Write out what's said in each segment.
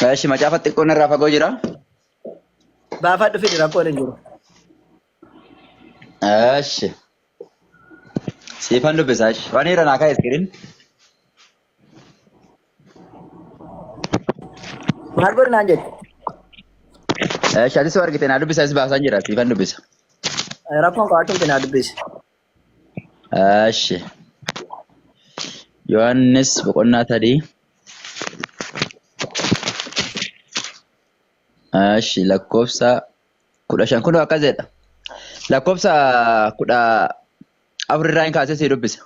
Eshi macaafa xiqqoon irraa fagoo jira. Baafadhu fidi rakkoon hin jiru. Eshi. Siifan dubbisa eshi. Waan irra naa kaa'e iskiriin. Maal godhi naan jette? Eshi atis yoo argite naa dubbisa as baasaan jira siifan dubbisa. Rakkoon qabaachuu naa dubbisi. Eshi. Yohaannis boqonnaa 3. Eshi lakkoofsa 15 kunoo akkas jedha. Lakkoofsa 14 irraa hin kaasee sii dubbisa.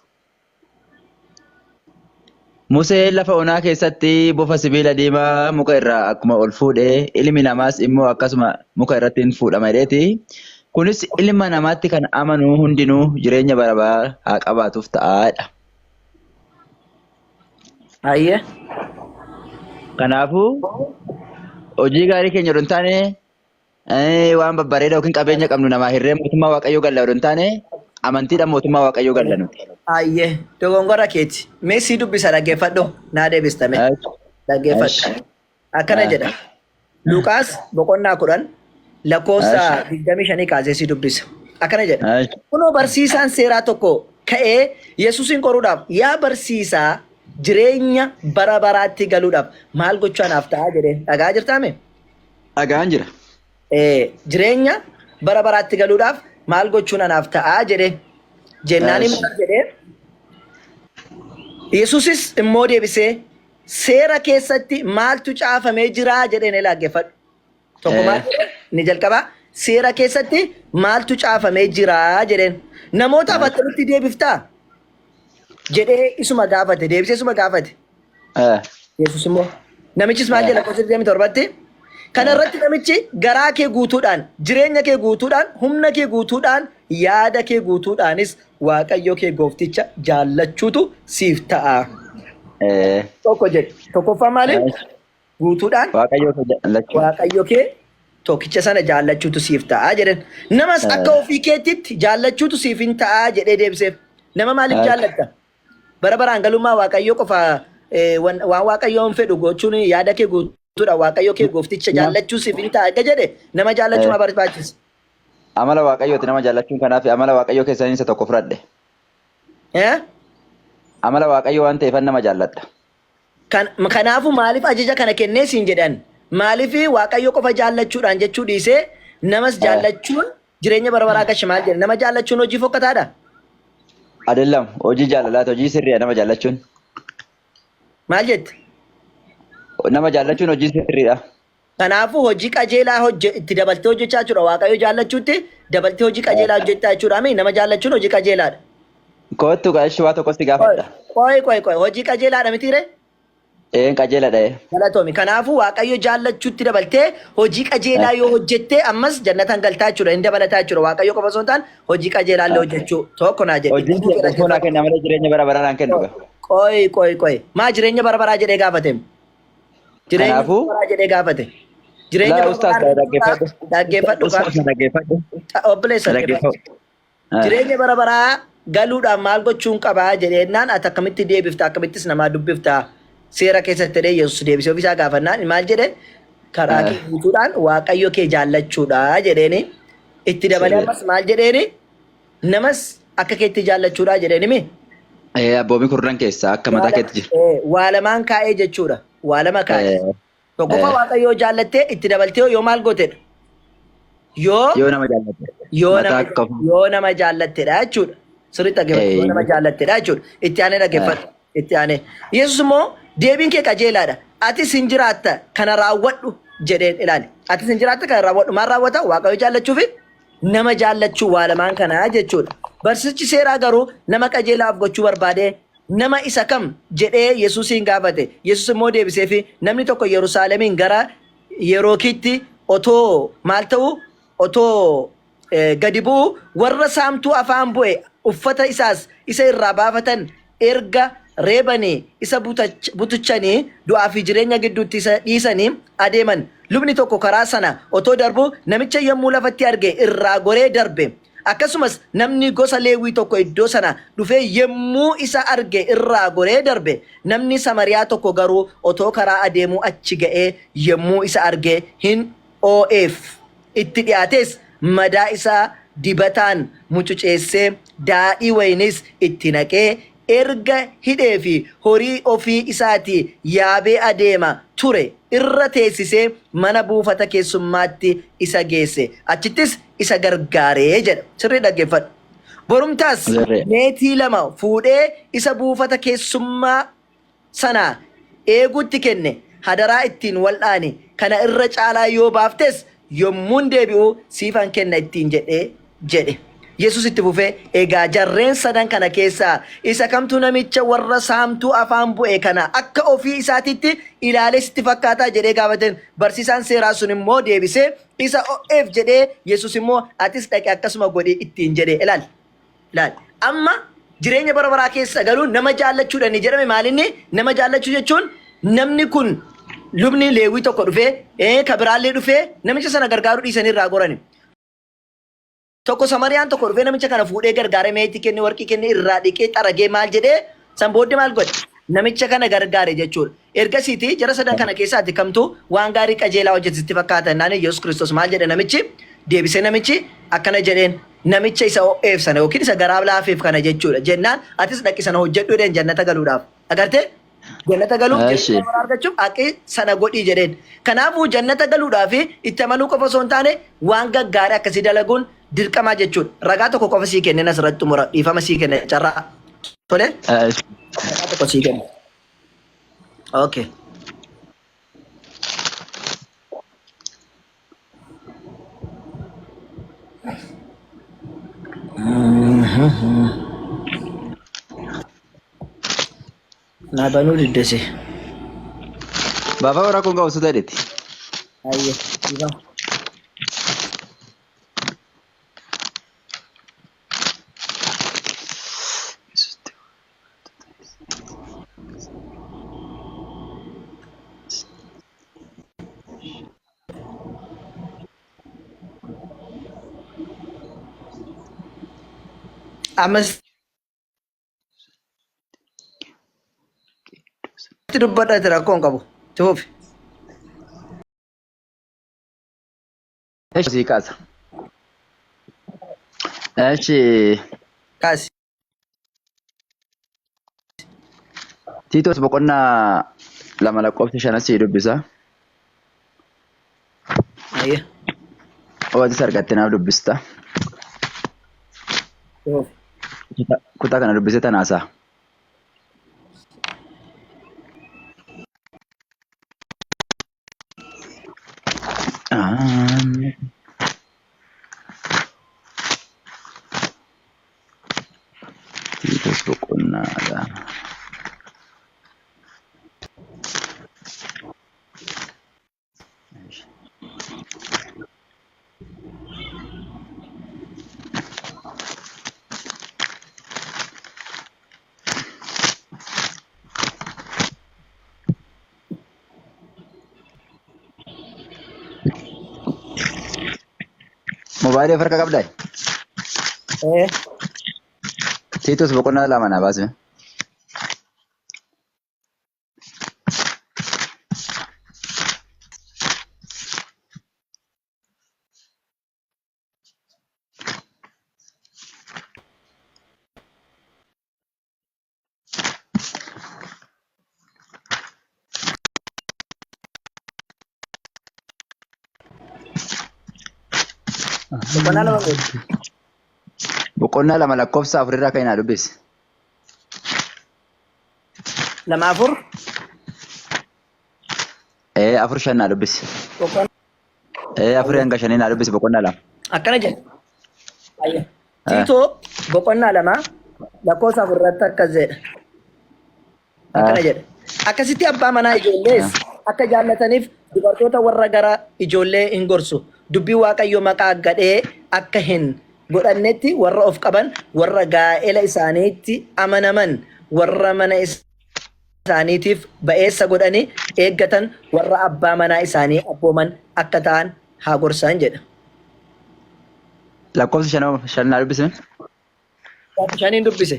Museen lafa onaa keessatti bofa sibiila diimaa muka irraa akkuma ol fuudhe, ilmi namaas immoo akkasuma muka irratti in fuudhama jedheeti. Kunis ilma namaatti kan amanu hundinuu jireenya bara baraa haa qabaatuuf ta'a jedha. Hayyee. Kanaafuu hojii gaarii keenya odoo hin taane waan babbareeda yookiin qabeenya qabnu namaa hirree mootummaa Waaqayyoo galla odoo hin taane amantiidhaan mootummaa Waaqayyoo galla nuti. Hayyee. Dogongora keeti. Mee sii dubbisa dhaggeeffadhu. Naa deebista mee. Dhaggeeffadhu. Akkana jedha. Luqaas boqonnaa 10 lakkoofsa 25 kaasee si dubbisa. Akkana jedha. Kunoo barsiisaan seeraa tokko ka'ee Yesuusin qoruudhaaf yaa barsiisaa jireenya bara baraatti galuudhaaf maal gochuu anaaf ta'a jedheen. Dhagaa jirtaa mee? Dhagaan jira. Jireenya bara baraatti galuudhaaf maal gochuun anaaf ta'a jedheen. Jennaan immoo jedhee Yesuusis immoo deebisee Seera keessatti maaltu caafamee jira jedheen elaa dhaggeeffadhu. Tokko maal jedhe? Inni jalqabaa seera keessatti maaltu caafamee jira jedheen. Namootaaf akkamitti deebiftaa? Jedhee isuma gaafate. Deebisee isuma gaafate. Yesuus immoo namichis maal jedha lakkoofsa 27tti? Kana irratti namichi garaa kee guutuudhaan, jireenya kee guutuudhaan, humna kee guutuudhaan, yaada kee guutuudhaanis Waaqayyo kee goofticha jaallachuutu siif ta'a. Tokko jedhe. Tokkoffaa maali? Guutuudhaan Waaqayyo kee jaallachuu. Waaqayyo kee tokkicha sana jaallachuutu siif ta'a jedhen. Namas akka ofii keetitti jaallachuutu siif hin ta'a jedhee deebiseef. Nama maaliif jaallatta? Bara baraan galummaa Waaqayyo qofa waan Waaqayyoon fedhu gochuun yaada kee guutuudha. Waaqayyo kee goofticha jaallachuu siif hin ta'a erga jedhe nama jaallachuu maa barbaachisa? Amala Waaqayyooti nama jaallachuun kanaaf amala Waaqayyoo keessaa isa tokko fudhadhe. Eh? Amala Waaqayyoo waan ta'eefan nama jaalladha. Kanaafuu maaliif ajaja kana kennee siin jedhan? Maaliif Waaqayyo qofa jaallachuudhaan jechuu dhiisee namas jaallachuun jireenya bara baraa gashe maal jedhe? Nama jaallachuun hojii fokkataadha? Adellam hojii jaalalaati hojii sirriidha nama jaallachuun. Maal jette? Nama jaallachuun hojii sirriidha. Kanaafuu hojii qajeelaa hojje itti dabaltee hojjechaa jechuudha. Waaqayyo jaallachuutti dabaltee hojii qajeelaa hojjechaa jechuudha. Ameen. Nama jaallachuun hojii qajeelaadha. Kottu gaa ishii waa tokko si gaafadha. Qoy qoy qoy hojii qajeelaadha mitiire? Een qajeeladha ee. Galatoomi. Kanaafuu Waaqayyo jaallachuutti dabaltee hojii qajeelaa yoo hojjettee ammas jannatan galtaa jechuudha. Hin dabalataa jechuudha. Waaqayyo qofa osoo hin taane hojii qajeelaa illee hojjechuu tokko naa jedhe. Hojiin kee cubbuu naa kenna malee jireenya bara baraa naan kennu gaa. Qoy qoy qoy. Maa jireenya bara baraa jedhee gaafateem? Jireenya Kanaafuu bara baraa jedhee gaafate. Jireenya laa bara ustaas baraa dhaggeeffadhu. dhaggeeffadhu kaa. Ustaas dhaggeeffadhu. Obboleessa dhaggeeffadhu. Dhaggeeffadhu. Jireenya bara baraa galuudhaan maal gochuun qabaa jedheennaan ati akkamitti deebifta akkamittis namaa dubbifta seera keessatti jedhee Yesuus deebisee ofiisaa gaafannaan maal jedhe karaa kee guutuudhaan Waaqayyo kee jaallachuudha jedheeni itti dabalee Sirriidha. ammas maal jedheeni namas akka keetti jaallachuudha jedheeni mi Abboomii kurnan keessaa akka mataa keetti jira. Waa lamaan kaa'ee jechuudha. Waa lama kaa'e. Tokkoffaa Waaqayyoo jaallattee itti dabaltee yoo maal gootedha? Yoo Yoo nama jaallatte. yoo Mataa nama akka ofii. yoo nama jaallattedha jechuudha. Sirriitti dhaggeeffadhu. Yoo nama jaallattedha jechuudha. Itti aanee dhaggeeffadhu. Itti aanee. Yesuus immoo deebiin kee qajeelaadha. Atis hin jiraatta kana raawwadhu jedheen ilaali. Atis hin jiraatta kana raawwadhu. Maal raawwata? Waaqayyo jaallachuu fi nama jaallachuu waa lamaan kanaa jechuudha. Barsiisichi seeraa garuu nama qajeelaa of gochuu barbaadee nama isa kam jedhee Yesuusiin gaafate. Yesuus immoo deebiseefi namni tokko Yerusaalemiin gara Yerookiitti otoo maal ta'u otoo gadi bu'u warra saamtuu afaan bu'e uffata isaas isa irraa baafatan erga reebanii isa butuchanii du'aa fi jireenya gidduutti isa dhiisanii adeeman. Lubni tokko karaa sana otoo darbuu namicha yommuu lafatti arge irraa goree darbe. Akkasumas namni gosa Leewwii tokko iddoo sana dhufee yommuu isa arge irraa goree darbe. Namni Samariyaa tokko garuu otoo karaa adeemuu achi ga'ee yommuu isa arge hin oo'eef. Itti dhiyaatees madaa isaa dibataan mucuceessee, daadhii wayiniis itti naqee, erga hidhee fi horii ofii isaatii yaabee adeema ture irra teessisee mana buufata keessummaatti isa geesse, achittis isa gargaare jedha. Sirrii dhaggeeffadhu. Borumtaas Sirrii. meetii 2 fuudhee isa buufata keessummaa sanaa eeguutti kenne, hadaraa ittiin wal'aani, kana irra caalaa yoo baaftes yommuun deebi'u siifan kenna ittiin jedhe jedhe. Yesus itti fufee, Egaa jarreen sadan kana keessaa isa kamtu namicha warra saamtuu afaan bu'e kana akka ofii isaatiitti ilaalee sitti fakkaata jedhee gaafateen. Barsiisaan seeraa sun immoo deebisee, Isa o'eef jedhee, Yesus immoo, Atis dhaqi akkasuma godhi ittiin jedhe. Ilaali. Ilaali. Amma jireenya bara baraa keessa galuun nama jaallachuudha inni jedhame maalinni? Nama jaallachuu jechuun namni kun lubni Leewwii tokko dhufee ka biraallee dhufee namicha sana gargaaruu dhiisanii irraa gorani. Tokko Samariyaan tokko dhufee namicha kana fuudhee gargaaree meetii kenne, warqii kenne, irraa dhiqee xaragee maal jedhee san booddee maal godhe? Namicha kana gargaare jechuudha. Ergasiiti jara sadan kana keessaati kamtu waan gaarii qajeelaa hojjete sitti fakkaata jennaan Yesuus Kiristoos maal jedhe namichi? Deebisee namichi akkana jedheen namicha isa ho'eef sana yookiin isa garaa laafeef kana jechuudha. Jennaan atis dhaqi sana hojjedhu jedheen jannata galuudhaaf. Agartee? Jannata galuuf jireenya Eshi. bara baraa argachuuf haqi sana godhii jedheen. Kanaafuu jannata galuudhaaf itti amanuu qofa osoo hin taane waan gaggaarii akkasii dalaguun dirqamaa jechuudha. Ragaa tokko qofa sii kenneen asirratti xumura. Dhiifama sii kenna carraa. Tole? Eshi. Ragaa tokko sii kenna. Okay. Naa banuu diddese. Baafama rakkoon qabu suuta jedhetti. Hayyee. Dhiifama. Ammas dubbadha itti rakkoo hin qabu. Itti fufi. Eshi sii kaasa. Eshi Kaasi. Tiitoos boqonnaa 2 lakkoofsa 5 sii dubbisa. Ayyee. Ootis argatte naaf dubbista. Kutaa kana dubbisee tanaasaa. Tiitoos boqonnaa 2. Mobaayilii of harka qabdaa? Ee. Tiitoos boqonnaa 2 naa baasime. Boqonnaa 2 meeqa? Boqonnaa 2 lakkoofsa 4 irraa kan naa dubbisi. 2 4. Ee 4 5 naa dubbisi. Boqonnaa Ee 4 hanga 5 naa dubbisi boqonnaa 2. Akkana jedha. Ayya. Tiitoo boqonnaa 2 lakkoofsa 4 irratti akkas jedha. Akkana jedha. Akkasitti abbaa manaa ijoollees akka jaallataniif dubartoota warra gara ijoollee hin gorsu. Dubbii Waaqayyoo maqaa gadhee akka hin godhannetti warra of qaban, warra gaa'ela isaaniitti amanaman, warra mana isaaniitiif ba'eessa godhanii eeggatan, warra abbaa manaa isaanii abbooman akka ta'an haa gorsan jedha. Lakkoofsa shan shan naa dubbisme. Shaniin dubbise.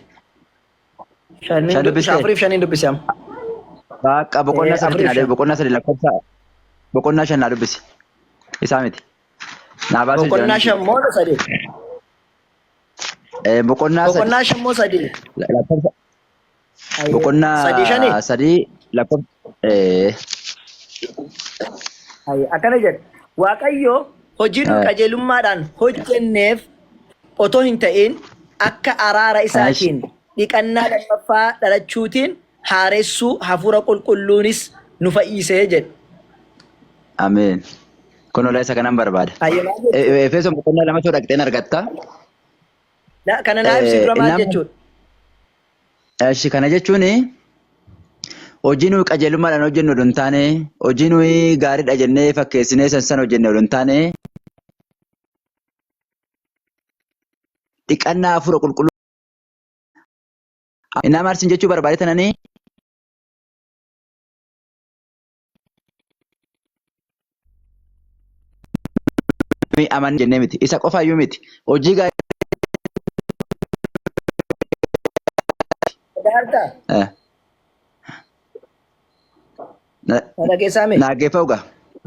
Shaniin Shan dubbise. dubbiste? Afuriif shaniin dubbise amma. Baqa boqonnaa sadiitti Afuriif naa deebi. shan. Boqonnaa sadii lakkoofsa boqonnaa shan naa dubbisi. Isaa miti. Naa baasuu Boqonnaa jiran. shan moo sadii? Boqonnaa sadi. Boqonnaa shan moo sadii? Lakkoofsa Ayyee. boqonnaa Sadii shanii? sadii lakkoofsa Ayyee. Akkana jedha. Waaqayyo hojii nu qajeelummaadhaan hojjenneef otoo hin ta'in akka araara isaatiin dhiqannaa lammaffaa dhalachuutiin haaressuu hafuura qulqulluunis nu fayyisee jedhe. Ameen. Kun ola isa kanan barbaada. Ayyee maal jechuudha? Efesoon boqonnaa lama soo dhaqxeen argatta. Kana naa ibsi dura maal jechuudha? Eshi kana jechuun hojii nuyi qajeelummaadhaan hojjennu odoo hin taane, hojii nuyi gaariidha jennee fakkeessinee san san hojjenne odoo hin taane, dhiqannaa hafuura qulqulluu innaa maarsin jechuu barbaade tananii nuyi amanne jennee miti. Isa qofaayyuu miti. Hojii gaarii Daartaa? Na dhageessaa mee? Naa geeffa'u gaa.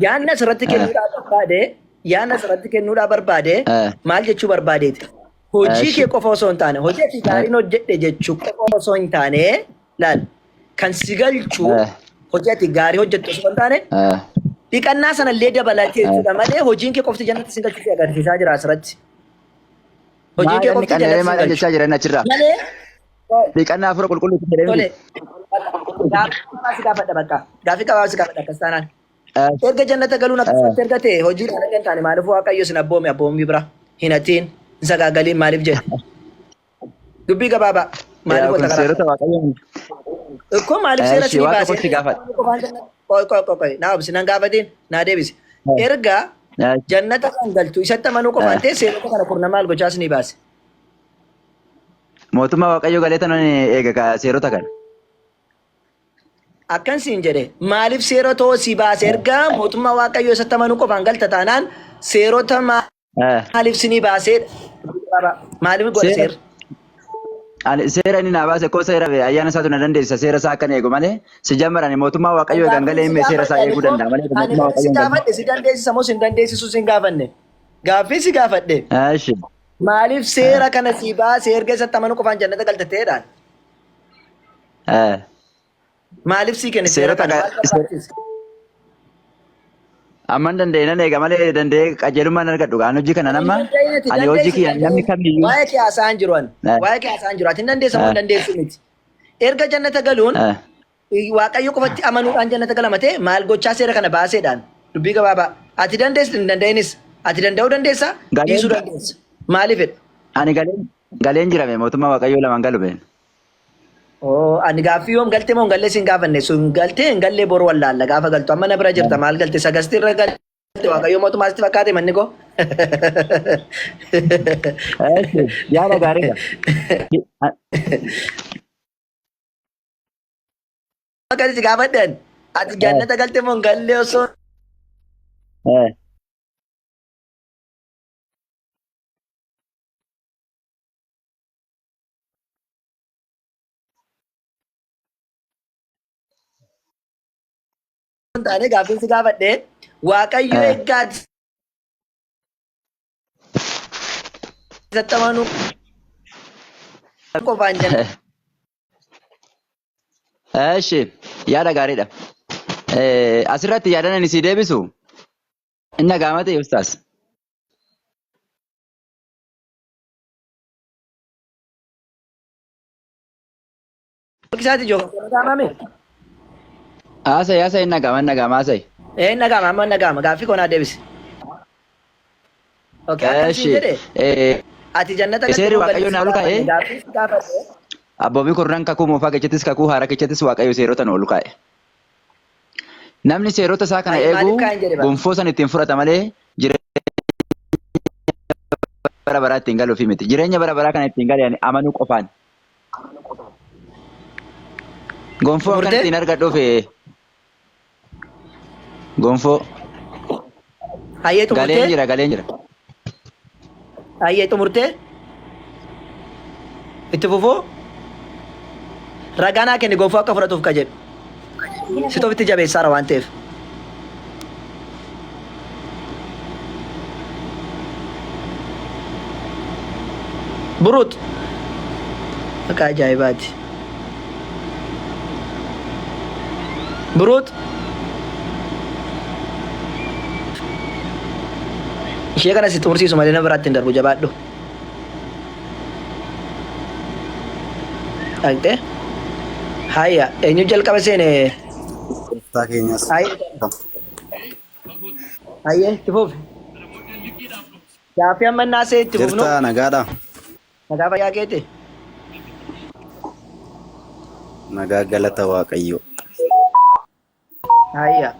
Yaanni asirratti kennuudhaa barbaade, yaanni asirratti kennuudhaa barbaade maal jechuu barbaadeeti? Hojii kee qofa osoo hin taane, hojii ati gaariin hojjedhe jechuu qofa osoo hin taane, laal kan si galchu hojii ati gaarii hojjettu osoo hin taane, dhiqannaa sanallee dabalatee jechuudha malee hojiin kee qofti jannatti si galchu si agarsiisaa jira asirratti. Hojiin kee Maal qofti inni jannatti si maal galchu. jechaa jiran achirraa? Malee Dhiqannaa hafuura qulqulluutti jedhee tole. miti. Gaaffii gabaabaa si gaafadha bakka. Gaaffii gabaabaa si gaafadha akkas taanaan. Erga jannata galuun akkasumatti erga ta'e hojiidhaan akka hin taane maaliif Waaqayyo isin abboome abboommii bira hin hatiin hin sagaagaliin maaliif jedhe? Dubbii gabaabaa maaliif Yaa wanta kun karaa seerota Waaqayyoon. Ikkoo maaliif seera Eshi isinii waan baase? tokko si gaafadha. Qoy qoy qoy qoy naa obsi nan gaafatiin naa deebisi. Erga jannata kan galtu isatti amanuu qofaan ta'e seerota kana kurna maal gochaa isinii baase? Mootummaa Waaqayyoo galee tanan eega seerota kana. Akkan siin jedhe maaliif seerota hoo si baase erga mootummaa Waaqayyoo isatti amanuu qofaan galta taanaan seerota maaliif sinii baaseedha? Maaliif godha Seera seerri? ani seera inni naa baase koo seera ayyaana isaatu na dandeessisa seera isaa akkan eegu malee si jammaran mootummaa Waaqayyoo eegan Gaaffiin galee si himme seera gaafadhe isaa ani eeguu koo danda'a malee ani mootummaa kan si Waaqayyoo hin galu. gaafadhe si dandeessisa moo si hin dandeessisu si hin gaafanne? Gaaffii si gaafadhe Eshi. maaliif seera kana si baase erga isatti amanuu qofaan jannata galta ta'eedhaan? Maaliif sii kenne seera Seerota kana? Maal barbaachise? Amman danda'e nan eega malee danda'ee qajeelummaan argadhu gaan hojii kana nama Hin danda'in ati ani hojii dandeessi kiyya namni danda'in. kamiyyuu Waa'ee kee haasa'aan jiru ani. Waa'ee kee haasa'aan jiru. Ati hin dandeessa moo hin dandeessu miti. Erga jannata galuun Waaqayyo qofatti amanuudhaan jannata galama ta'e maal gochaa seera kana baaseedhaan. Dubbii gabaabaa. Ati dandeessi hin danda'inis. Ati danda'uu dandeessa dhiisuu Galeen dandeessa. Maaliifidha? ani galeen galeen jirame mootummaa Waaqayyoo lamaan galu been. Oo, ani gaaffii yoom galtee moo hin gallee sin gaafanne sun galtee hin gallee boru wallaalla gaafa galtu amma na bira jirta maal galte sagastii irra galte waaqayyo mootummaa sitti fakkaate manni koo. Eeshi, yaada gaariidha. Akka si gaafadhan ati jannata galte moo hin gallee osoo hin taane gaaffiin si gaafadhe waaqayyo eeggaa isatti amanuu qofaan jenna. Eeshi, yaada gaariidha. Asirratti yaadan ani sii deebisu inni gaamate ustaas. Isaati ijoo kan dhaga'amame. Haasa'e haasa'e inni dhaga'ama inni dhaga'ama haasa'e. Ee inni dhaga'ama amma inni dhaga'ama gaaffii koo naa deebisi. Okay akkan siin Eshi jedhe ati jannata galte seerri moo Waaqayyo galle si naa ol kaa'e gaafanne gaaffii si gaafadhe. abboomii kurnan kakuu moofaa keessattis kakuu haaraa keessattis Waaqayyo seerota nu ol kaa'e. Namni seerota isaa kana Ayyo eegu maaliif kaa'en jedhe bara. gonfoo san ittiin fudhata malee jireenya bara baraa ittiin galuufi miti. Jireenya bara baraa kana ittiin galan amanuu qofaan. Gonfoo akkan Xumurtee? ittiin argadhuuf gonfoo Hayyee galeen xumurtee? jira galeen jira. Ayyee xumurtee? Itti fufuu? Ragaa naa kenni gonfoo akka fudhatuuf ka jedhu. Situ ofitti jabeessaara waan ta'eef. Buruut. Maqaa ajaa'ibaati. Buruut. Ishee kana si xumursiisu malee nama biraatti hin darbu jabaadhu. Dhaqxee. Hayya eenyu jalqaba seene? Gooftaa keenyas. Hayya. Hayyee itti fufi. Gaaffii amma innaa see itti fufnu. Jirtaa nagaadha? Nagaa fayyaa keeti. Nagaa galata Waaqayyoo. Hayya.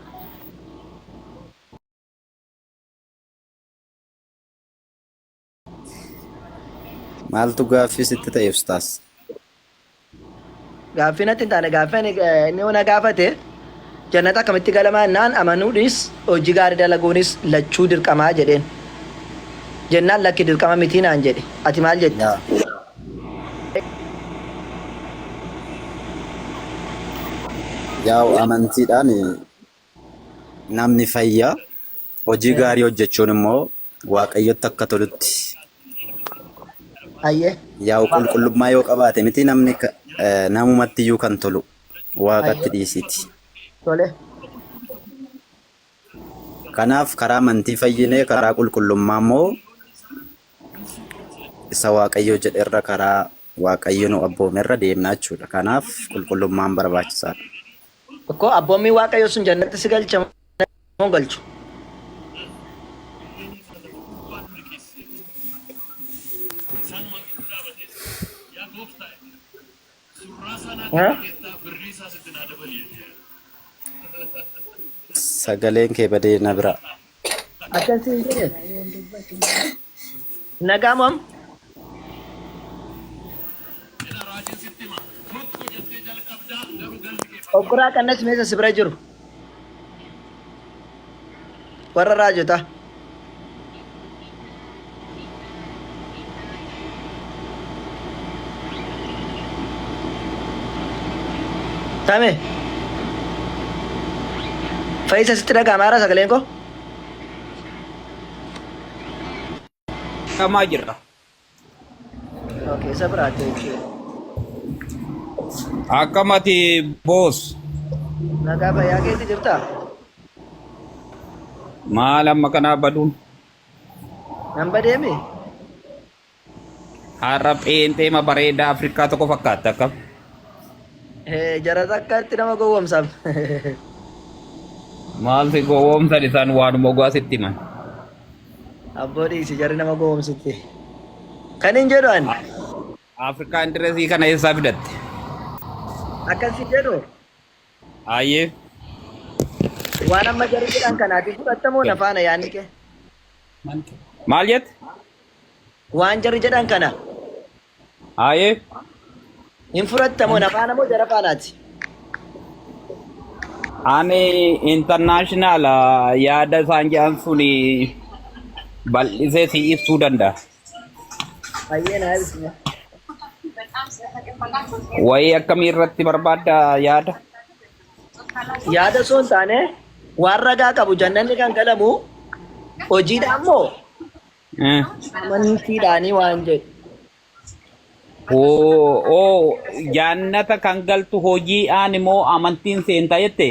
Maaltu gaaffii sitti ta'e ustaas? Gaaffii natti hin taane gaaffii ani inni na gaafate jannata akkamitti galamaa jennaan amanuunis hojii gaarii dalaguunis lachuu dirqamaa jedheen. Jennaan lakki dirqama mitii naan jedhe. Ati maal jetta? Yaa. Yaa'u amantiidhaan Namni fayya hojii gaarii hojjechuun immoo Waaqayyotti akka tolutti Hayyee. yaa'u qulqullummaa yoo qabaate miti namni namumatti iyyuu kan tolu Waaqatti dhiisiiti. Tole. Kanaaf karaa amantii fayyinee karaa qulqullummaa immoo isa Waaqayyo jedherra karaa Waaqayyo nu abboomerra deemna jechuudha. Kanaaf qulqullummaan barbaachisaadha. Tokko abboommiin Waaqayyoo sun jannatti si galcha moo hin galchu? Eh? Sagaleen kee badee na bira. Akkan siin jedhe. Nagaa moo amma? Okkuraa qannas meesa si bira jiru. Warra raajota. Tame. Fayyisa sitti dhaga'ama haaraa sagaleen koo? Kamaa jirra. Okay, isa biraatti jechuudha. Akkam ati boos? Nagaa fayyaa keetti jirtaa? Maal amma kanaa baduun? Nan badeemi? Har'a pheenxeema bareedaa Afrikaa tokko fakkaatta akkam? Jara takkaatti nama gowwomsaaf. Maal si gowwoomsan isaan waanuma dhugaa sitti himan. Abboo dhiisi jarri nama gowwoomsitti. Kan hin jedhu ani. Afrikaan diresii kana eessaa fidatte? Akkasii jedhu Ayyee. waan amma jarri jedhan kanaati fudhattamoo na faana yaadni kee. Maal jette? Waan jarri jedhan kana Ayyee. hin fudhattamoo na faana moo jara faanaati? Ani international yaada isaan jedhan suni bal'isee si ibsuu danda'a. Ayyee naa ibsi. Wayii akkamii irratti barbaadda yaada? Yaada osoo hin taane waan ragaa qabu jannanni kan galamu hojiidhaan moo amantiidhaanii waan jedhu. Oo jaannata kan galtu hojiidhaan immoo amantiin seenta jette?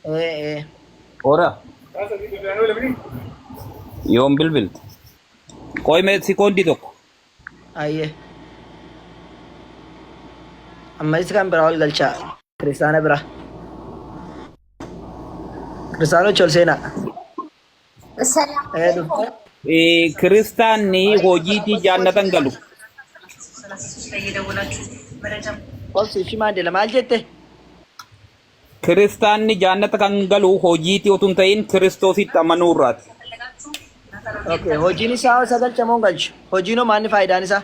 Ee ee. Ora. Yoom bilbilte? Qoy mee sikoondii tokko. Ayyee. Ammas kan biraa ol galchaa. Kiristaana bira. Kiristaanochi ol seenaa. Ee dhuftee. Kiristaanni hojiitii jaannatan galu. Obsi ishii maandela maal jette? Kiristaanni jaannata kan galu hojiitii utuu hin ta'in Kiristoositti amanuu irraati. Okay, hojiin isaa isa galcha moo hin galchu? Hojiin hoo maalni faayidaan isaa?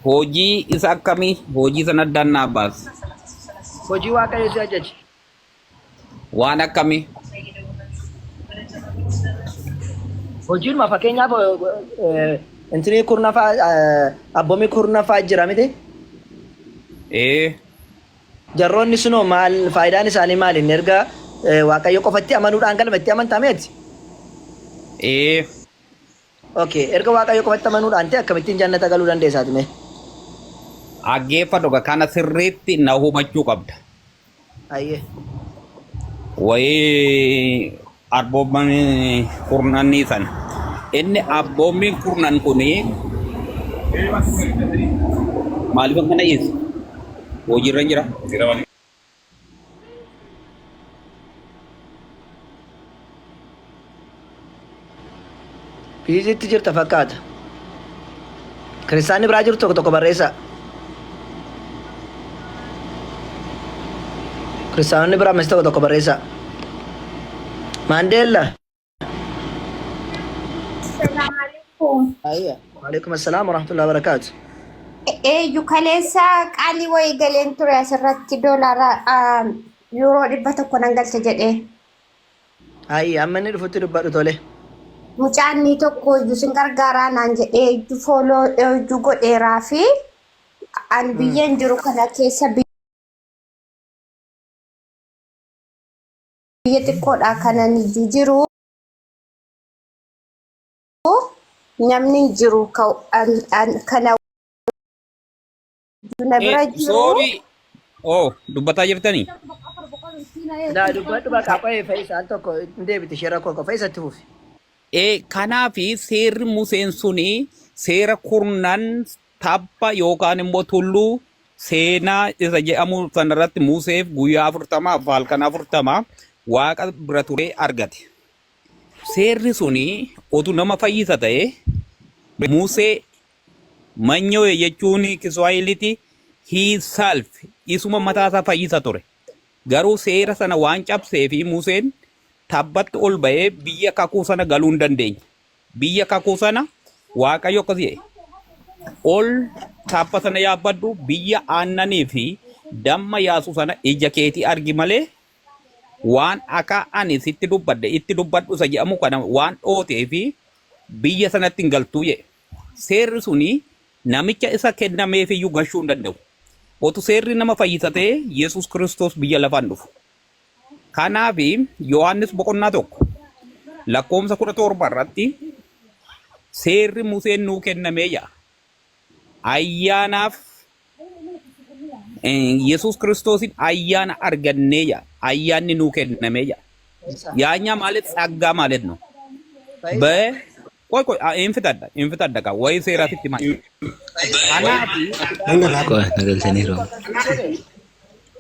Hojii isa akkamii? Hojii sana addaan naa baasi. Hojii Waaqayyo si ajaje. Waan akkamii? Hojiidhuma fakkeenyaaf intinii kurnaffaa abboomii kurnaffaa jira miti. Ee. Jarroonni sunoo maal faayidaan isaanii maali? Inni erga Waaqayyo qofatti amanuudhaan galma itti amantaa meeti? Ee. Okay, erga Waaqayyo qofatti amanuudhaan ta'e akkamittiin jannata galuu dandeessaati mee? Dhaggeeffadhu kana sirriitti na hubachuu qabda. Ayyee. Wayii abboomman kurnanii sana. Inni abboommiin kurnan kuni maaliif akkana dhiyeessa? Hojiirra hin jira. Biiziitti jirta fakkaata. Kiristaanni biraa jirtu tokko tokko barreessaa. Kiristaanonni biraa ammas tokko tokko barreessaa. Maandeella. Assalamu alaikum. Waalaikum assalaam warahmatullahi wabarakaatu. Eeyyu kaleessa qaalii wayii galeen ture asirratti doolaara yuuroo 100 nan galcha jedhee. Ayi amma inni dhufutti dubbadhu tole. Mucaan inni tokko iyyuu sin gargaaraa naan jedhee iyyuu fooloo iyyuu godheeraa fi an biyyan jiru kana keessa biyya xiqqoodha kanan iyyuu jiru namni hin jiru kana na bira jiru. Sorry. Oh, dubbataa jirtanii? Laa dubbadhu bakka qo'ee Fayyisa al tokko hin deebite ishee rakkoo qofa isatti fufi. Kanaafi seerri Museen suni seera kurnan tabba yookaan immoo tulluu seenaa isa jedhamu sanarratti Museef guyyaa 40 fi halkan 40 Waaqa bira turee argate. Seerri suni otu nama fayyisa ta'e Musee Manyoe jechuun Kiswahilitti he self isuma mataa isaa fayyisa ture. Garuu seera sana waan cabsee fi Museen tabbatti ol ba'ee biyya kakuu sana galuu hin dandeenye. Biyya kakuu sana Waaqayyo akkas jedhe. Ol tabba sana yaabbadhu biyya aannanii fi damma yaasu sana ija keetii argi malee waan akka ani sitti dubbadhe itti dubbadhu isa jedhamu kana waan dhootee fi biyya sanatti hin galtuu jedhe. Seerri suni namicha isa kennameefiyyuu gashuu hin danda'u. Otu seerri nama fayyisa ta'ee Yesuus Kiristoos biyya lafaa hin dhufu. Kanaaf Yohaannis boqonnaa 1 lakkoomsa 17 irratti seerri Museen nuu kennamee jedha. Ayyaanaaf Yesuus Kiristoosin ayyaana argannee jedha. Ayyaanni nuu kennamee jedha. Yaanyaa ማለት ጸጋ ማለት ነው። በ ቆይ ቆይ hin fixadha hin fixadha kaa wayii seeraatitti himaa. Kanaaf Qoy na galchaniiru.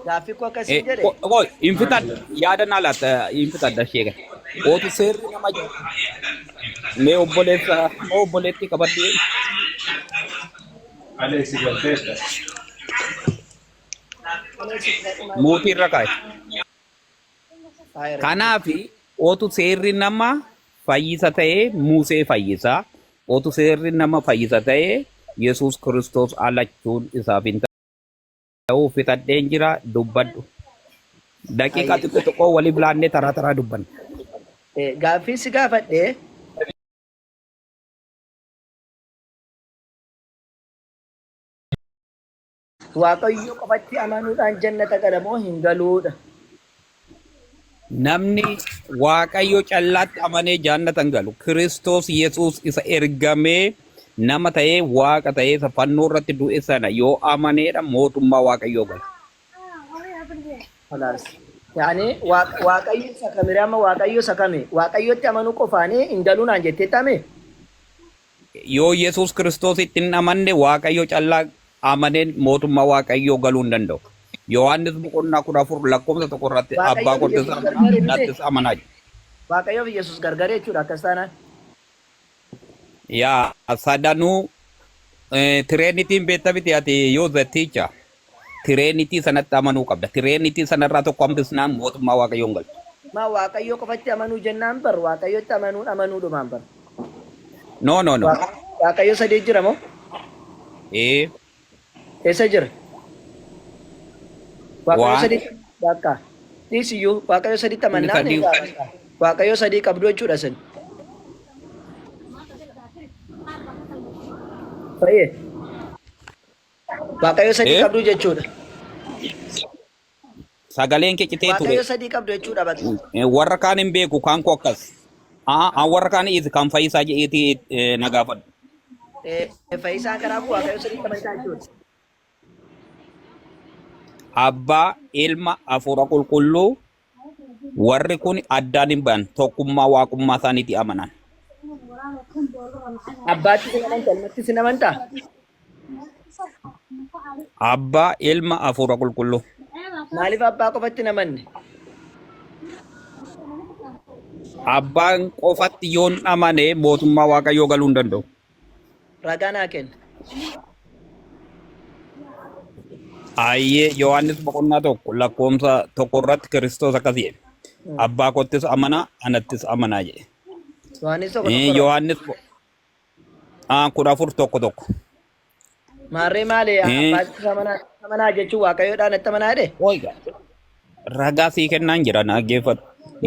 Gaaffii koo akkasiin jedhe. Qoy hin fixadha yaada naa laatta hin fixadha ishee kana. Ootu seerri nama mee obboleessa mee obboleettii qabadhee mootii irra kaa'e. Kanaaf otu seerri nama fayyisa ta'e Musee fayyisa. Otu seerri nama fayyisa ta'e Yesuus Kiristoos alachuun isaaf hin ta'u fixadheen jira dubbadhu. Daqiiqaa xiqqoo xiqqoo waliif laannee taraa taraa dubbanna. Gaaffii si gaafadhe Waaqayyo qofatti amanuudhaan jannata gala moo hin galuudha? Namni Waaqayyo callaatti amanee jaannata hin galu. Kiristoos Yesuus isa ergamee nama ta'ee Waaqa ta'ee isa fannoo irratti du'e sana yoo amaneedha mootummaa Waaqayyoo gala. Kalaas. Yaani Waaqayyo isa kamire amma Waaqayyo isa kami? Waaqayyotti amanuu qofaanii hin galuu naan jetteetta mee? Yoo Yesuus Kiristoositti hin amanne Waaqayyo callaa amaneen mootummaa Waaqayyoo galuu hin danda'u. Yohaannis boqonnaa 14 lakkoofsa 1 irratti abbaa Waaqayyoof kottis Yesuus amanaa gargari miti? nattis amanaa jedha. Waaqayyoof Yesuus gargari jechuudha akkas taanaan. Yaa sadanuu Trinityn beekta miti ati yoo the teacher. Trinity sanatti amanuu qabda. Trinity sanarraa tokko hambisnaan mootummaa Waaqayyoo hin galtu. Maa Waaqayyoo qofatti amanuu jennaan bar Waaqayyotti amanuun amanuudhumaan bar. No no no. Waaqayyo sadii jira moo? Ee Eessa jira? Waaqayyo waan sadii bakka dhiisiyyuu Waaqayyo sadiitti inni amannaan sadii Waaqayyo sadii qabdu jechuudha sin. Fayyee. Waaqayyo sadii Eh? qabdu jechuudha. Sagaleen kee citee ture. Waaqayyo sadii qabdu jechuudha bakka. Warra kaan hin beeku kaan koo akkas. Ah, warra kaan is kan fayyisaa jedheeti na gaafadhu. Fayyisaan kanaafuu Waaqayyo sadii amantaa jechuudha. Abbaa, ilma, hafuura qulqulluu warri kun addaan hin bayan tokkummaa waaqummaa isaaniitti amanan. Abbaatti sin amantaa, ilmatti sin amantaa? Abbaa, ilma, hafuura qulqulluu. Maaliif abbaa qofatti hin amanne? Abbaan qofatti yoon amane mootummaa waaqayyoo galuu hin danda'u. Ragaa naa kenna. Ayyee Yohaannis boqonnaa 1 lakkoomsa 1 irratti Kiristoos akkas jedhe. Abbaa koottis amanaa anattis amanaa jedhe. Yohaannis 1 1 irra. Yohaannis 14 1 1. Maarree maali abbaatti amanaa amanaa jechuun waaqayyoodhaan natti amanaa jedhe? Oiga. Ragaa sii kennaan jira na dhaggeeffadhu.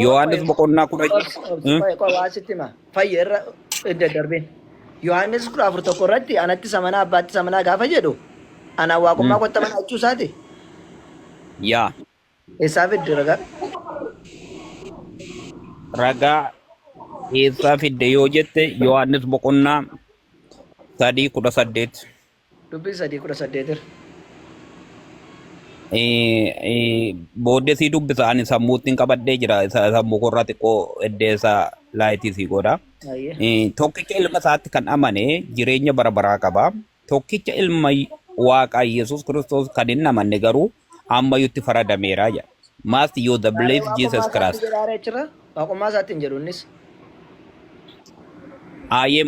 Yohaannis boqonnaa kudha Obsi, obsi, qoy, qoy, waa sitti hima. Fayya irra hin daddarbin. Yohaannis 14 1 irratti anattis amanaa abbaattis amanaa gaafa jedhu anaan waaqummaa kootti amanaa jechuu isaati. Yaa. Eessaa fidde ragaa? Ragaa eessaa fidde yoo jette Yohaannis boqonnaa 3 18. Dubbii 3 18 irra. Booddee sii dubbisa ani sammuutti hin qabadhee jira isa sammuu korraa xiqqoo eddeessa laayitii sii godha. Ayyee. Tokkicha ilma isaatti kan amane jireenya bara baraa qaba. Tokkicha ilma Waaqaa Yesuus Kiristoos kan hin amanne garuu ammayyutti faradameera jedha. Must you the Maarree believe waaqummaa Jesus isaatti Christ. jedhaa achirra? Waaqummaa isaatti hin jedhu innis. Ayyee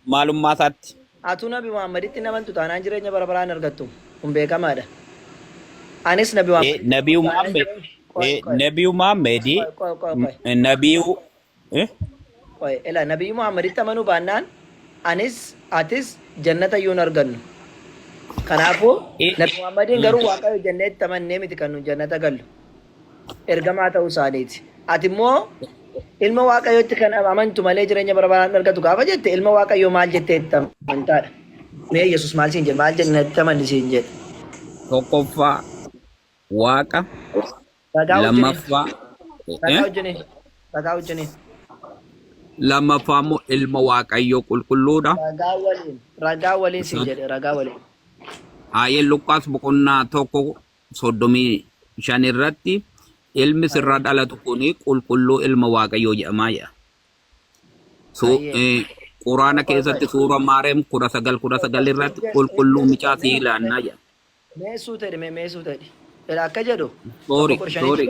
maalummaa isaatti. Atuu Nabi Muhammaditti hin amantu taanaan jireenya bara baraa hin argattu. Kun beekamaadha. Anis Nabi Muhammaditti Nabiyu taanaan Muhammad jireenya qoy qoy Nabiyu Muhammad qoy qoy qoy qoy Nabiyu qoy ila Nabiyu Muhammaditti amanuu baannaan anis atis jannata iyyuu hin argannu. Kanaafuu Nabi Muhammadiin garuu Waaqayyo jennee itti amannee miti kan nu jannata gallu. Ergamaa ta'uu isaaniiti. Ati immoo ilma Waaqayyootti kan amantu malee jireenya bara baraan argatu gaafa jette ilma Waaqayyoo maal jettee itti amantaadha. Mee Yesuus maal siin jedhe maal jennee itti amanni siin jedhe. Tokkoffaa Waaqa Ragaa wajjiniin. lammaffaa Ragaa wajjiniin. Ragaa wajjiniin. Lammaffaa immoo ilma Waaqayyoo qulqulluudha. Ragaa waliin. Ragaa waliin siin jedhe ragaa waliin. Aayee Luqqaas boqonnaa 1 35 irratti ilmi sirraa dhalatu kun qulqulluu ilma Waaqayyoo jedhamaa jedha. Quraana keessatti suura Maariyaam 19 19 irratti qulqulluu micaa sii laannaa jedha. Mee suuta jedhi mee suuta jedhi. Jedha akka jedhu Sorry, 1 15 sorry.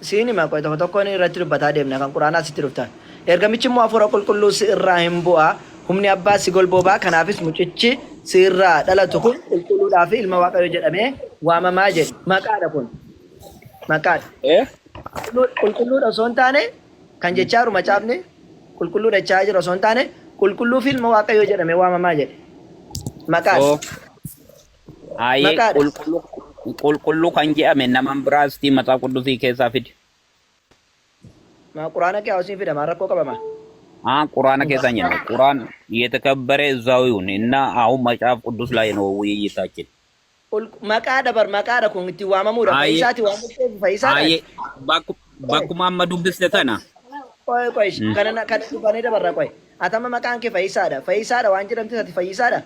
Siin hima qoy tokko tokkoon irratti dubbataa deemna kan quraanaa sitti dhufta. Ergamichi immoo hafuura qulqulluu si irraa hin bu'a, humni abbaa si golboobaa, kanaafis mucichi si irraa dhalatu kun qulqulluudhaa fi ilma Waaqayyoo jedhamee waamamaa jedhe. Maqaadha kun. Maqaadha. Qulqulluudha osoo hin taane kan jechaa jiru macaafni qulqulluudha jechaa jiru osoo hin taane qulqulluu fi ilma Waaqayyoo jedhamee waamamaa jedhe. Maqaadha. So, Aayee Maqaadha. qulqulluu qulqulluu kan jedhame naman biraa istii Matsaaf Quddusii keessaa fidi. Maa Quraana kee hawasiin fida maa rakkoo qaba maa. Quraana keessa hin jenne Quraan የተከበረ እዛው ይሁን እና አሁን መጽሐፍ ቅዱስ ላይ ነው ውይይታችን። Maqaadha bar maqaadha kun ittiin waamamuudha. Aayee Fayyisaati waan murteef fayyisaadha. aayee bakkuma amma dubbiste tana. Qoy qoy kana kana dubbannee dabarra qoy. Atama maqaan kee fayyisaadha. Fayyisaadha waan jedhamte ati fayyisaadha.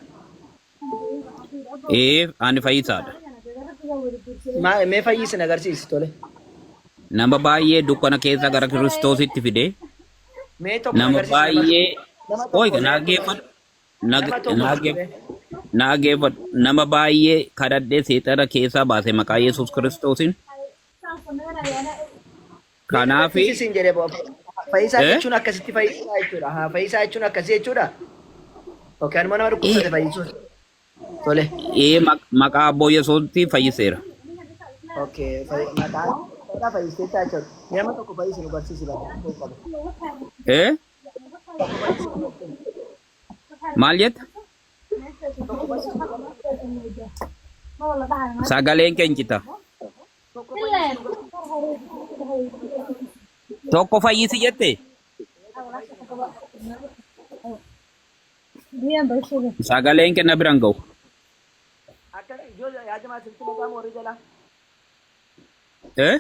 Ee ani fayyisaadha. Mee fayyisi na agarsiisi tole. Nama baay'ee dukkana keessa gara Kiristoositti fide. Mee tokko na Nama agarsiisi nama baay'ee nama qoy tokko na mee dhaggeeffadhu. nama tokko mee. Na dhaggeeffadhu. Nama baay'ee kadhadhee seexana keessaa baase maqaa Yesuus Kiristoosiin. Mee na Kanaaf agarsiisi siin jedhee boo. Fayyisaa jechuun akkasitti fayyisaa jechuudha. Haa fayyisaa jechuun akkasii jechuudha. Okay, anuma nama dhukkubsate fayyisuun. Tole. Ee maqaa abboo Yesuusitti fayyiseera. Okay, maqaa maqaa fayyiseettaa jechuudha. Nama tokko fayyisi nu barsiisi bakka rakkoo qabu. Maal jetta? Sagaleen keenya cita. Tokko fayyisi jette? Sagaleen kenna biraan ga'u. Akka ijoo yaa jamaa sirriitti dhaga'amu warri jalaa. Eh?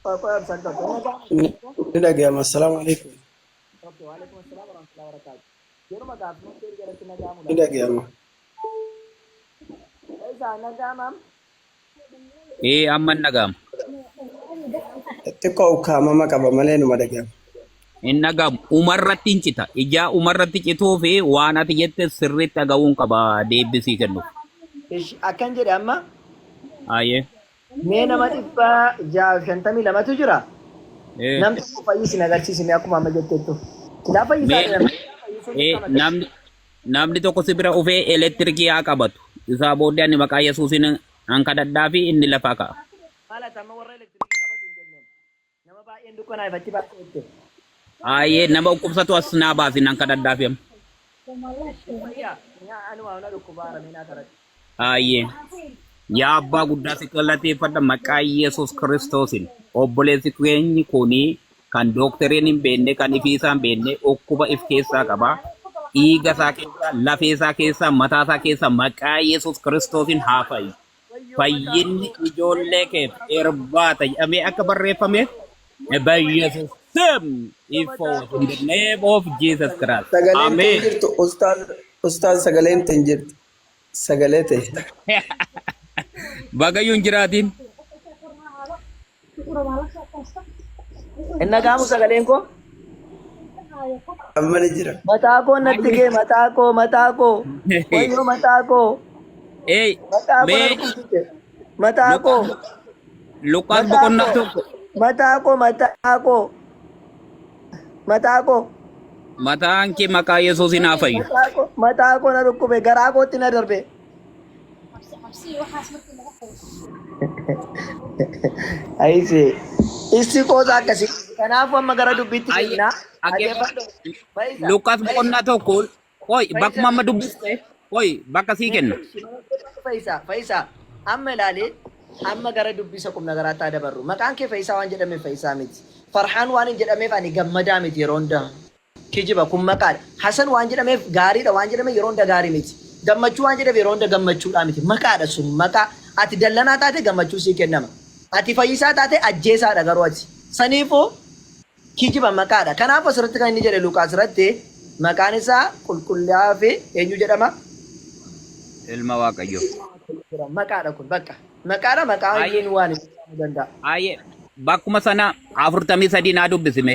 Qoy qoy obsaan tokko. Ni dhaga'ama. Assalaamu alaikum. Okay, waalaikum assalam warahmatullahi wabarakatuh. Yeruma gaaffiin kee jalatti naga'amu Ni laata. dhaga'ama. Isaa naga'amaam. Ee amma hin dhaga'amu. Xiqqoo ukkaamama qaba malee numa dhaga'ama. Hin dhaga'amu. Umarratti hin cita. Ijaa umarratti cituu fi waan ati jette sirriitti dhaga'uun qaba deebisii kennuuf. Ish akkan jedhe amma Ayyee. mee nama 652tu jira. Ee. Namni tokko fayyisi na agarsiisi mee akkuma amma jettettu. Silaa fayyisaa Mee dha namni fayyisuun ee dirqama ta'e. namni namni tokko si bira dhufee elektirikii haa qabatu. Isaa booddee ani maqaa Yesuusiin an kadhadhaa fi inni lafaa ka'a. Maal ati amma warra elektirikii qabatu hin jenneen. Nama baay'een dukkanaa ifatti baasee jette. Ayyee nama dhukkubsatu as naa baasi nan kadhadhaa fi amma. Fayyaa nyaa anuma na dhukkubaa haramee naa kadhadhu. Ayyee. Yaa abbaa guddaa si galateeffadha maqaa Yesuus Kiristoosiin. Obboleessi keenyi kuni kan dookteriin hin beekne kan ifii isaa hin beekne dhukkuba if keessaa qaba. Dhiiga isaa keessaa, lafee isaa keessaa, mataa isaa keessaa maqaa Yesuus Kiristoosiin haa fayyu. Fayyinni ijoollee keef irbaata jedhamee akka barreeffameef በኢየሱስ ስም ይፈወስ in the name of Jesus Christ. Sagaleen ta'e Ameen. jirtu ustaaz ustaaz sagaleen ta'e jirtu sagalee ta'e. Bagayyuu hin jiraatiin. Hin dhaga'amu sagaleen koo? Amma ni jira. Mataa koo natti gee mataa koo mataa koo wayyoo mataa koo Ee mataa koo na mee dhukkubsite mataa koo Luqaas mataa boqonnaa koo tokko mataa koo mataa koo mataa koo mataan kee maqaa Yesuusiin haa fayyu. mataa koo mataa koo na dhukkube garaa kootti na darbe. Ayise issi qoosa akkasii kanaafuu amma gara dubbiitti Ayye deemna. dhaggeeffadhu. Dhaggeeffadhu. Fayyisa Luqaas Fayyisa boqonnaa tokko qoy bakkuma Fayyisa amma dubbiste qoy bakka sii kenna. Fayisaa, Fayisaa, amma ilaali, amma gara dubbisa qubna garaatti haa dabarru. Maqaan kee Fayisaa waan jedhameef Fayisaa miti. Farhaan waan hin jedhameef ani gammadaa miti yeroo hunda. Kijiba kun maqaadha. Hasan waan jedhameef gaariidha waan jedhameef yeroo hunda gaarii miti. Gammachuu waan jedhameef yeroo hunda gammachuudhaa miti. Maqaadha sun maqaa. Ati dallanaa taate gammachuu sii kennama. Ati fayyisaa taate ajjeesaadha garuu ati. Saniifuu kijiba maqaadha. Kanaaf asirratti kan inni jedhe Luqaas irratti maqaan isaa qulqullaa'aa fi eenyu jedhama? Ilma Waaqayyoo. Maqaadha kun bakka. Maqaadha maqaa Ayyee wajjin waan jedhamuu danda'a. ayyee bakkuma sana 43 naa dubbisime.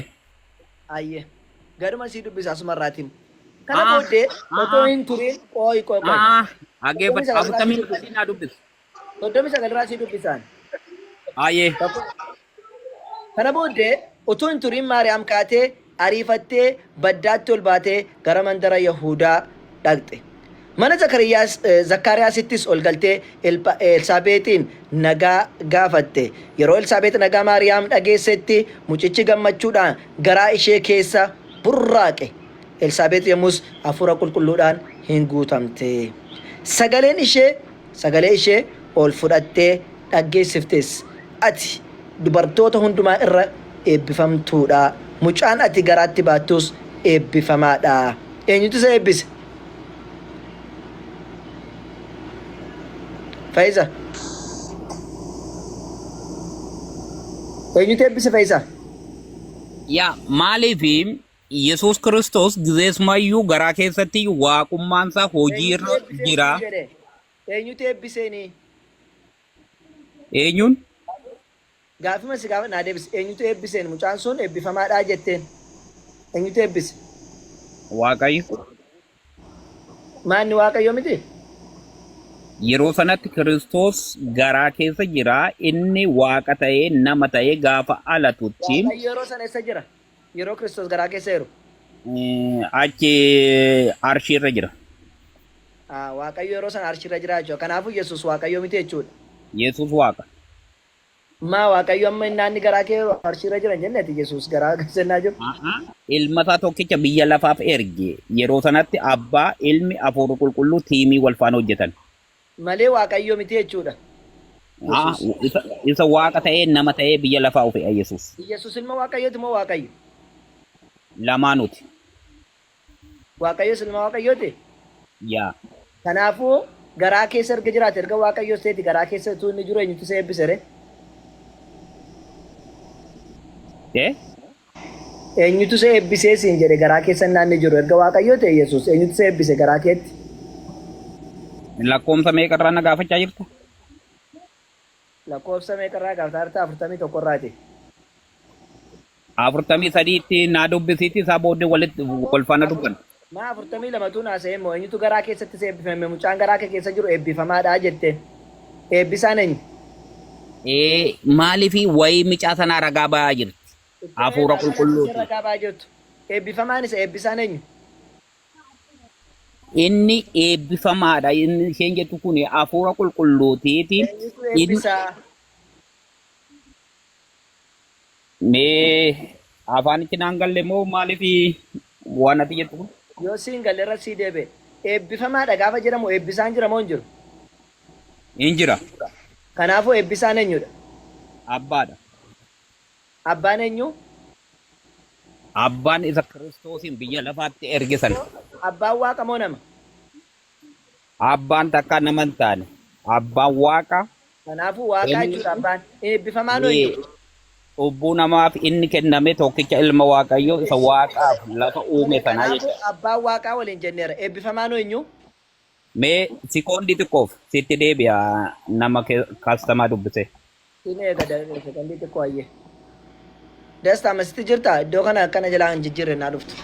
Ayyee. Gaduma sii dubbisa asuma irraatiin. Kana Ah booddee otoo ah hin turin qoy qoy qoy. ah Soddomii dhaggeeffadhu sagal irraa sii afurtamii dubbisa. sadii naa dubbisi. 39 irraa sii dubbisaan. Ayyee. Tokko. Kana booddee utuu hin turin Maariyaam kaatee ariifattee baddaatti ol baatee gara mandara Yahudaa dhaqxe. Mana Zakariyaas, Zakkaariyaasittis ol galtee Elpa- Elsaabeexiin nagaa gaafatte. Yeroo Elsaabeex nagaa Maariyaam dhageessetti mucichi gammachuudhaan garaa ishee keessa burraaqe. Elsaabeex yommus hafuura qulqulluudhaan hin guutamte. Sagaleen ishee sagalee ishee ol fudhattee dhaggeessiftes. Ati dubartoota hundumaa irra eebbifamtuu dha, mucaan ati garaatti baattus eebbifamaa dha. Eenyutu isa eebbise? Fayisa. Eenyutu eebbise Fayisa? Yaa maaliif Yesuus Kiristoos gizeesumayyuu garaa keessatti waaqummaan isaa hojii Eenyutu irra eebbiseen jira. siin jedhe? Eenyutu eebbiseeni? Eenyuun? Gaafima si gaafa naa deebisi. Eenyutu eebbiseen? Mucaan sun eebbifamaadhaa jetteen. Eenyutu eebbise? Waaqayyo. Maanni Waaqayyo miti? Yeroo sanatti Kiristoos garaa keessa jira. Inni waaqa ta'ee nama ta'ee gaafa alatutti Waaqayyo yeroo sana eessa jira? Yeroo Kiristoos garaa keessa jiru. achi arshiirra jira. Ah, Waaqayyo yeroo sana arshiirra jira jechuudha. Kanaafuu Yesuus Waaqayyo miti jechuudha. Yesuus waaqa. Maa Waaqayyo amma innaanni garaa kee arshiirra jira hin jenne ati Yesuus garaa keessa innaa jiru. A'a. Ilma isaa tokkicha biyya lafaaf erge. Yeroo sanatti abbaa, ilmi, hafuurri qulqulluu tiimii wal faana hojjetan. Malee Waaqayyo miti jechuudha. A'a, Yesuus. isa, isa waaqa ta'ee nama ta'ee biyya lafaa dhufe Yesuus. Yesuus ilma Waaqayyooti moo Waaqayyo? Lamaanuuti. Waaqayyos ilma Waaqayyooti? Yaa. Kanaafuu garaa keessa erga jiraate erga Waaqayyos ta'eeti garaa keessa utuu inni jiru eenyutu isa eebbise ree? Eh? Eenyutu isa eebbisee siin jedhe garaa keessa innaa inni jiru erga Waaqayyoo ta'e Yesuus eenyutu isa eebbise garaa keetti? Lakkoomsa meeqa irraa na gaafachaa jirta? Lakkoofsa meeqa irraa gaafataa jirta? 41 irraati. 43tti naa dubbisiiti isaa booddee walitti wal faana dubbanna. Maa 42 tuun haasa'e immoo eenyutu garaa keessatti isa eebbifame mucaan garaa kee keessa jiru eebbifamaadha jetteen. Eebbisaan eenyu? Ee maaliif wayii micaa sanaa ragaa ba'aa jirti? Itti Hafuura aanee isheen qulqulluuti. ragaa ba'aa jirtu. Eebbifamaan isa eebbisaan eenyu? Inni eebbifamaadha. Inni isheen jettu kun hafuura qulqulluutiiti. Eenyutu Inni eebbisaa? mee afaanichi naan galle moo maaliif waan ati jettu kun? Yoo siin galle irra sii deebi'e. Eebbifamaadha gaafa jedhamu eebbisaan jira moo hin jiru? Hin jira. Kanaafuu eebbisaan eenyudha? Abbaadha. Abbaan eenyu? Abbaan isa Kiristoosiin biyya lafaatti erge sana. Abbaan waaqa moo nama? Abbaan takkaa nama hin taane. Abbaan waaqa. Kanaafuu waaqaa Inni jechuudha abbaan. Eebbifamaan hoo eenyu? Cubbuu namaaf inni kenname tokkicha ilma Waaqayyoo isa waaqaaf lafa uume sanaa Kanaafuu jechuudha. abbaan waaqaa waliin jenneera. Eebbifamaan hoo eenyu? Mee sikoondii xiqqoof sitti deebi'a nama kastamaa dubbise. Siin eega sekondii xiqqoo ayyee. Dastaa masitti jirta? Iddoo kana akkana jalaa hin jijjiirre naa dhuftu.